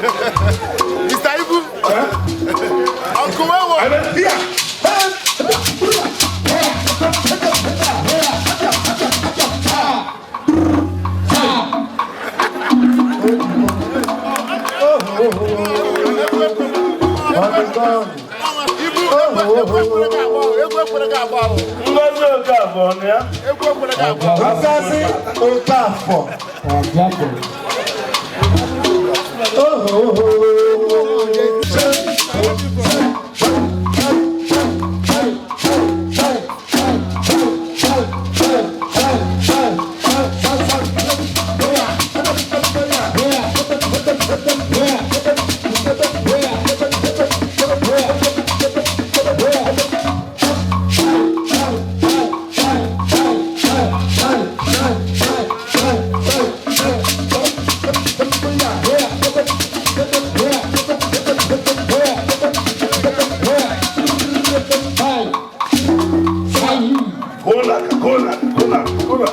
Mr. Ibu. Uncle Wewo. Ibu, egwu ekwere gị agba ahụ, egwu ekwere gị agba ahụ. Ngozi Okafor na ya. Egwu ekwere gị agba ahụ. Ngozi Okafor. Kola, kola, kola, kola.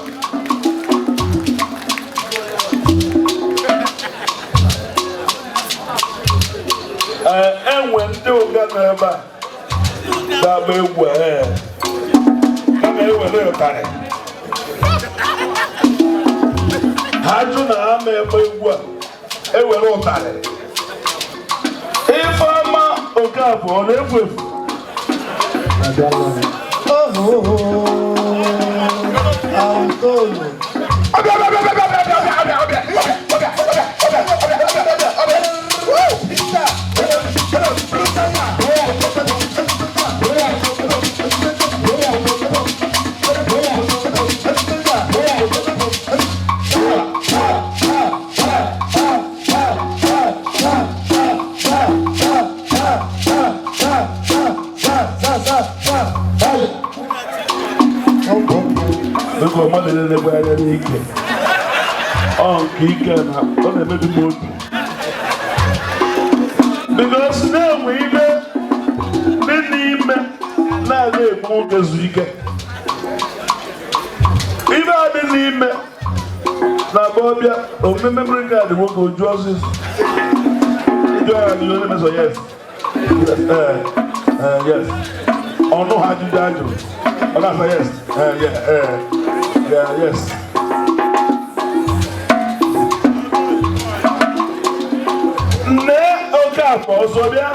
Ee, enwe ndị ụga nọ ebe a na-agba egwu a, ee. Kama ewere ụtarị. Ha jụ na ha ma egba egwu a, ewere ụtarị. Ifeọma Okafor ọ na-efu efu? Biko mmadụ niile gba anya n'ike. Ọ nke ike na ọ na-emebi m obi. Because na-enwe ime dị n'ime na-aga ekwu nwoke zuo ike. Ibe a dị n'ime na-agba ọbịa omume memory card nwoke oju ọsịsọ. Ịjụ ya ajụjụ onye mesọ yes. Ee, ee, yes. Ọnụ ha ajụjụ ajụrụ. Ọ na-asa yes. Ee, yeah, ee. Yeah, yes. Nne Okafor ọsọ bịa.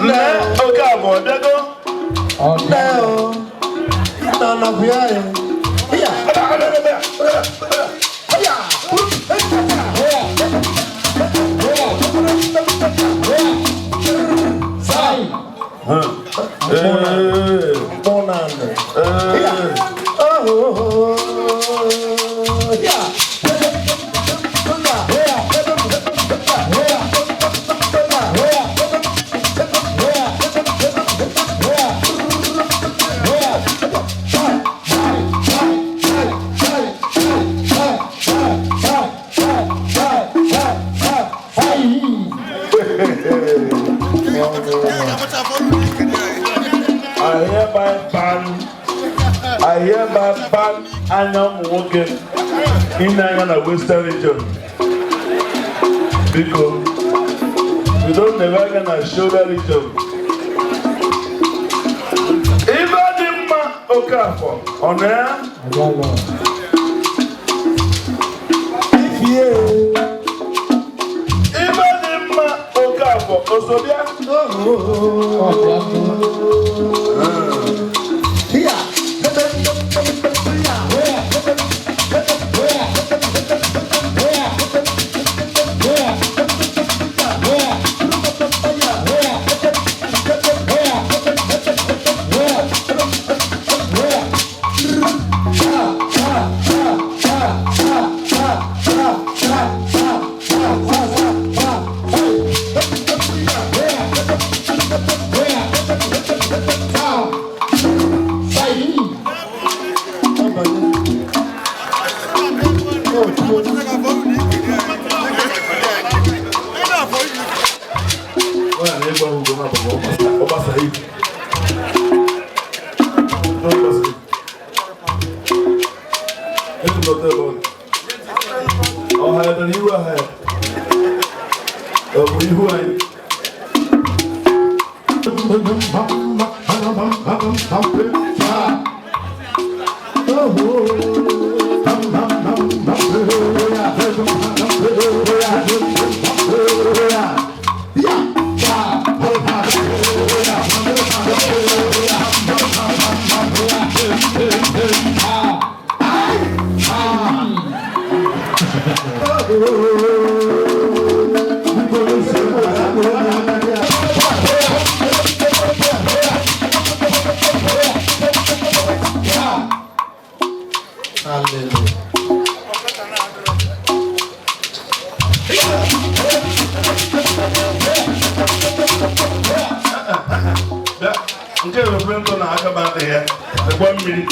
Nne Okafor ọbịago. Nne o, nna nọkwa ya ya. Ee. Mkpọ na-ana. Ee. I hereby ban, I hereby ban anya ụmụ nwoke ine anya na Western Region. Biko, bido nebe anya na Shoulder Region. Ibe dị mma Okafọ, ọ nọ ya? Ibe dị mma Okafọ, o so bịa? Nwaanyị ịgba ugo na agbagọ ọ gbasara ibu. Ọ gbasara ibu. Eji m lọta ebe ọ nọ. Ọha ya dara ihu ọha ya. Ọ bụ ihu anyị. Bịa, nke emepe ntụ na aka m adịghị ya. Lekwa mmiri.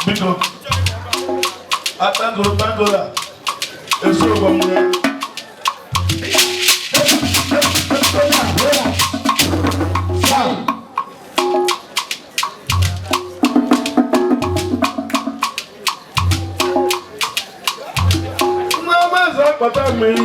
Biko, atangoro tangoro a, eso ụgwọ m ya. Nneoma eze akpata mmiri.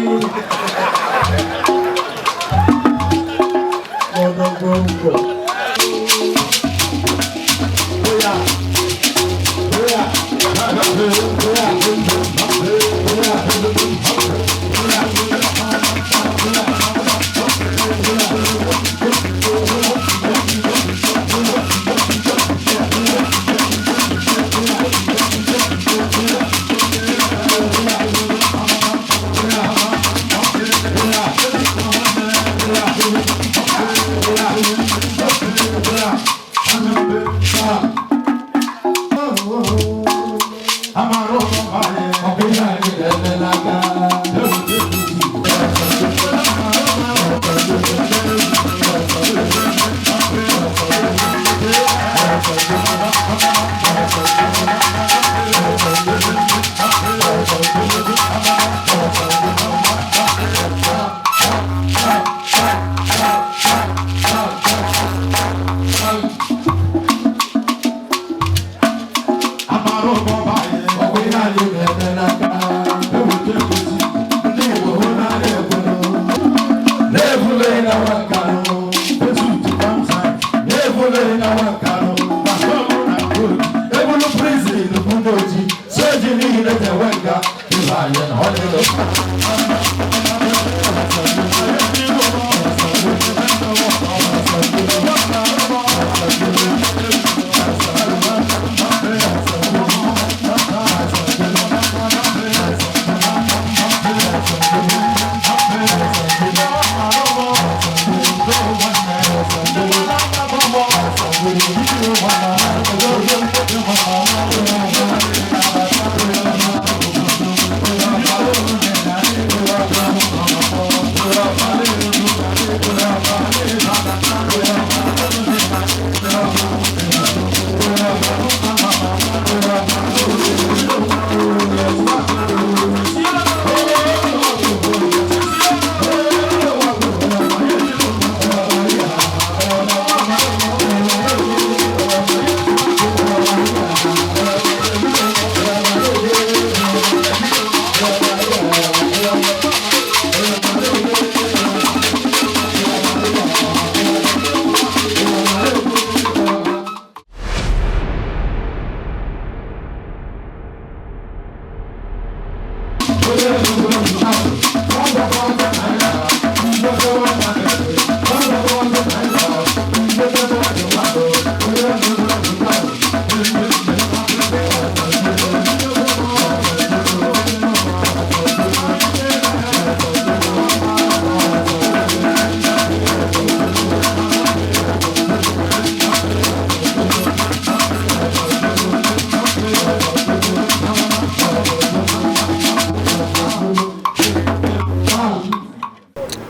Thank you.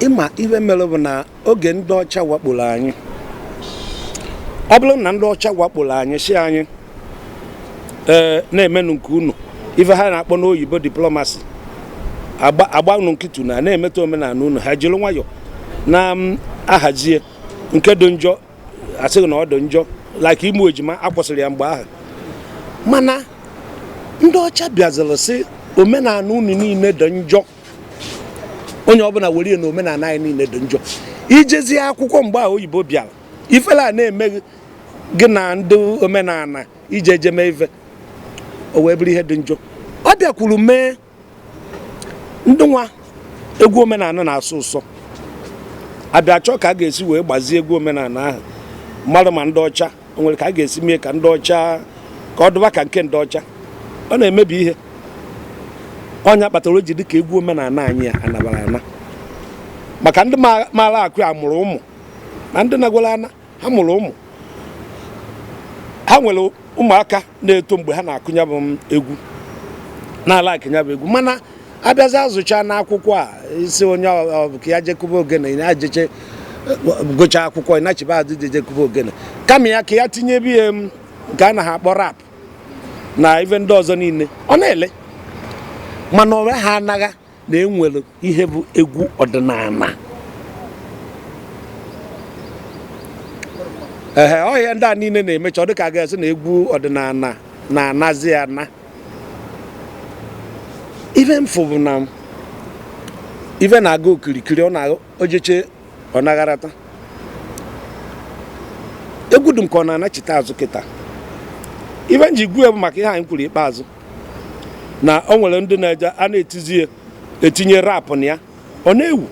Ịma ihe mere bụ na oge ndị ọcha wakporo anyị, ọ bụrụ na ndị ọcha wakporo anyị si anyị ee na-emenụ nke unu, ife ha na-akpọ n'oyibo diplomacy, agba unu nkịtụ na na-emeta omenala unu, ha jiri nwayọ na ahazie nke dị njọ, asịghị na ọ dị njọ, like ịmụ ejima akwụsịrị ya mgbe ahụ. Mana ndị ọcha bịaziri sị omenala unu niile dị njọ, onye ọbụla were ya na omenala anyị niile dị njọ. Ijezie akwụkwọ mgbe ahụ oyibo bịara, ifele a na-eme gị na ndị omenala ije ejeme ife, o wee bụrụ ihe dị njọ. Ọ bịakwuru mee ndị nwa egwu omenala na-asụ ụsọ, abịa chọọ ka a ga-esi wee gbazie egwu omenala ahụ mmadụ, ma ndị ọcha o nwere ka a ga-esi mee ka ndị ọcha ka ọ dụba ka nke ndị ọcha. Ọ na-emebi ihe ọnya kpatara o ji dị ka egwu omenala anyị a anabara ana, maka ndị maara akụ a mụrụ ụmụ, na ndị nagwara ana ha mụrụ ụmụ, ha nwere ụmụaka na-eto mgbe ha na-akụnya bụ egwu, na-ala akụnya bụ egwu. Mana abịazi azụcha n'akwụkwọ a, isi onye ọ bụ ka ya jekụba ogene, ya jeche gụchaa akwụkwọ ịnachiba azụ jeje kụba ogene, kama ya ka ya tinye biya m nke a na ha akpọ rap na ife ndị ọzọ niile ọ na-ele. Mana ọrụ ha anagha na enwere ihe bụ egwu ọdịnala. Ehe, ọhịa ndị a niile na-emecha ọ dịka a ga-esi na egwu ọdịnala na-anazi ana. Ife mfụ bụ na ife na-aga okirikiri, ọ na ojeche ọ nagharata egwu dị nke ọ na-anachite azụ kịta. Ife nji gwu ya bụ maka ihe anyị kwuru ikpeazụ na o nwere ndị na-eje a na-etizi ya, etinye rap na ya, ọ na-ewu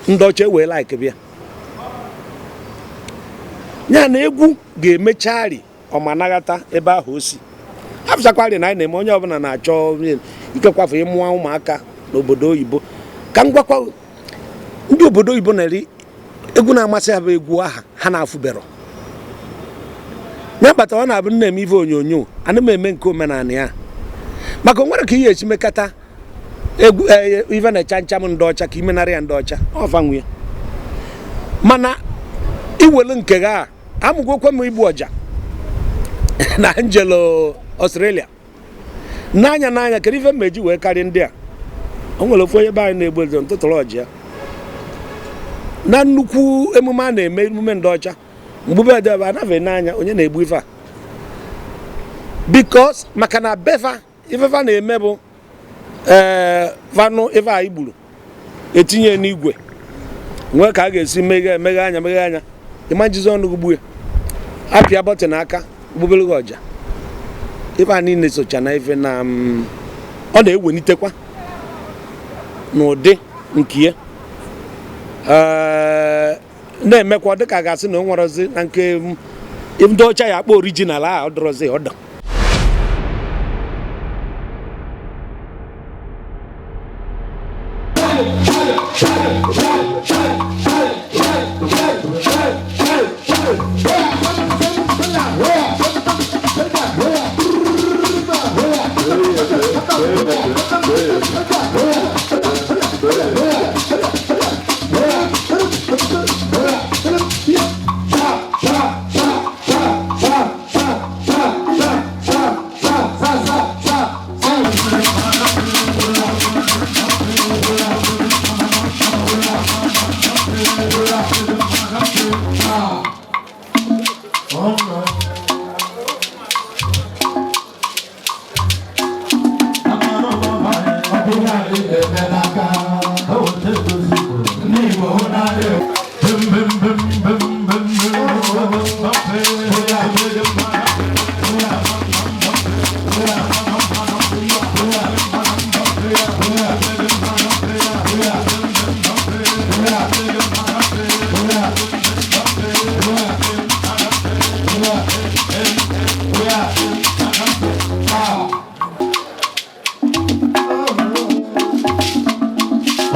ndị ọcha wee like bịa ya na egwu ga-emechari ọma naghata ebe ahụ o si afụchakwarị na anyị na-eme. Onye ọbụla na-achọ ikekwafụ ịmụọ ụmụaka n'obodo oyibo, ka m gwakwa ndị obodo oyibo na-eri egwu na-amasị ha bụ egwu aha ha na-afụbero ya kpatara ọ na-abụ nna eme ife onyonyo, ana m eme nke omenala ya, maka o nwere ka ihe esi mekata egwu ife na-echa ncha m ndị ọcha ka imenarị ya ndị ọcha ọfa nwe ya. Mana iwelu nke gị a, amụgokwe m igbu ọja na njelo Australia n'anya n'anya, kedu ife mmeji wee karịa ndị a? O nwere ofu onye be anyị na-egbu ezo ntụtụrụ ọja ya na nnukwu emume a na-eme, emume ndị ọcha, mgbube edebe anafe n'anya onye na-egbu ife a, because maka na befa ifefa na-eme bụ ee vanụ ife a igburu etinye n'igwe nwee ka a ga-esi meghe emeghe anya meghe anya, ịma njizi ọnụ gị gbuo, apịa button aka gbubere gị ọja. Ife a niile socha na ife na ọ na-ewelitekwa n'ụdị nke ya, ee na-emekwa dịka a ga-asị na o nwerọzi na nke ndị ọcha ya akpọ original a, ọ dọrọzi ọdọ.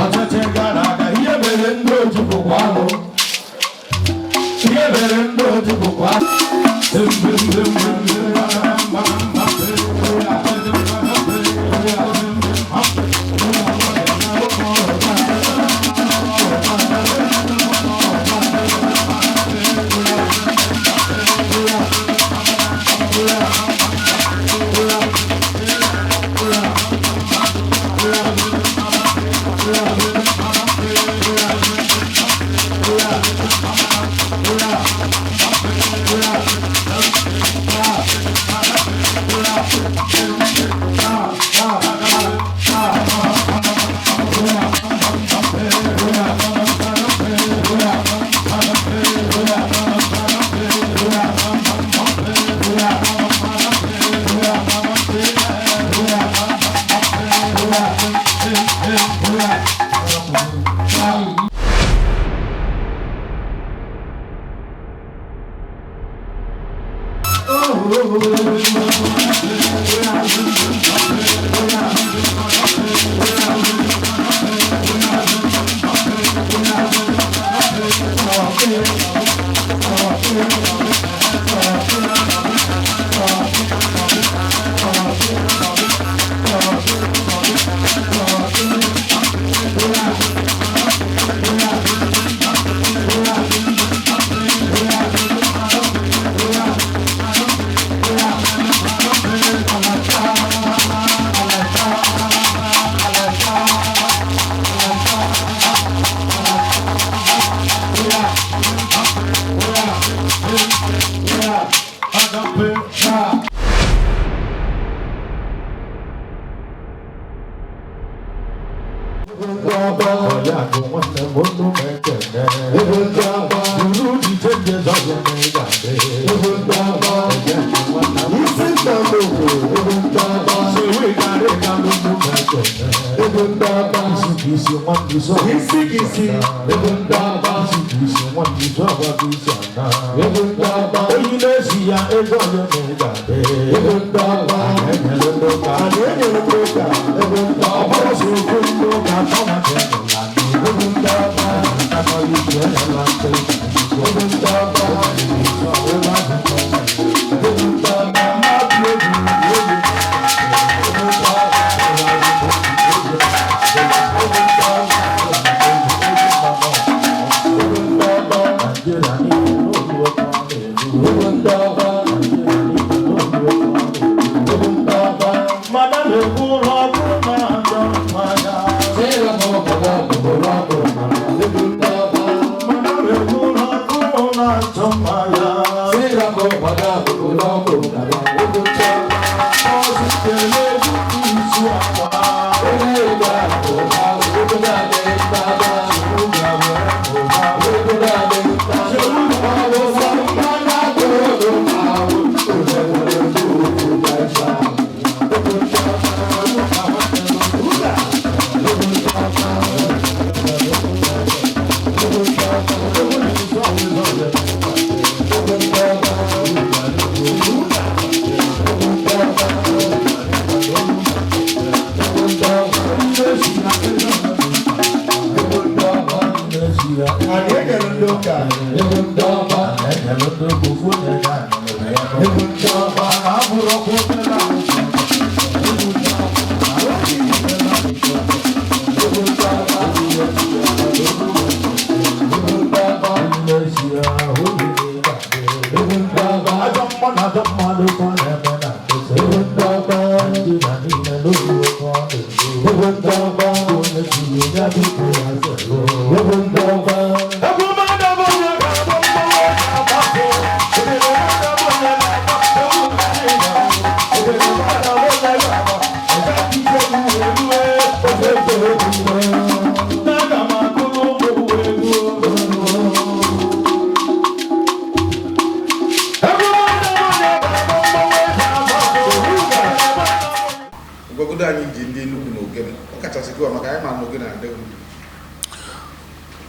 Ọchịchị gara aga, ihe mere ndị oji bụkwa alụ, ihe mere ndị oji bụkwa alụ.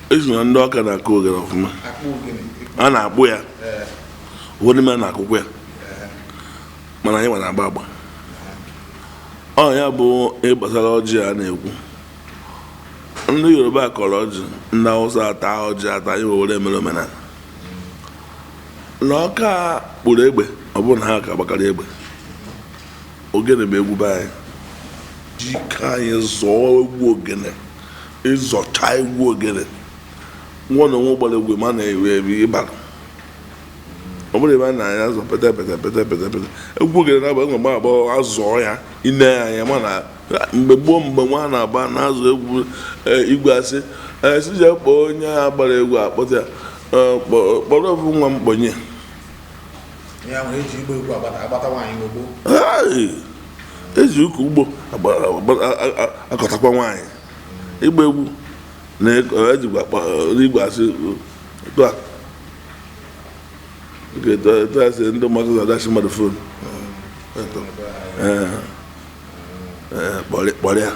Ezi na ndị ọka na-akụ ogene ọfụma a na-akpụ ya ụfọdụ ime na-akụkwa ya mana anyị nwa na-agba agba ọ ya bụ ihe gbasara ọjị a na-ekwu ndị Yoruba kọrọ ọjị ndị Hausa ata ọjị ata anyị were mere omenala na ọka kpụrụ egbe ọ bụrụ na ha ka gbakarị egbe ogene bụ egwu be anyị ji ka anyị zọọ egwu ogene ịzọcha egwu ogene nwa na onwe gbara egwu ma na-ewe ebe ịbara ọ bụrụ ebe a na-anya azọ pete pete pete pete pete egwu ogene na-agba enwe mgbe agbọghọ azọọ ya ine ya anya mana mgbe gboo mgbe nwa na-agba na-azụ egwu igwe asị sije kpọọ onye a gbara egwu akpọta ya kpọrọ ofu nwa mkpọnye eji ụka ugbo akọtakwa nwaanyị ịgba egwu na-ejikwa igwe asị etu a sị ndị ụmụaka ga-adachi mmadụ fon kpọrịa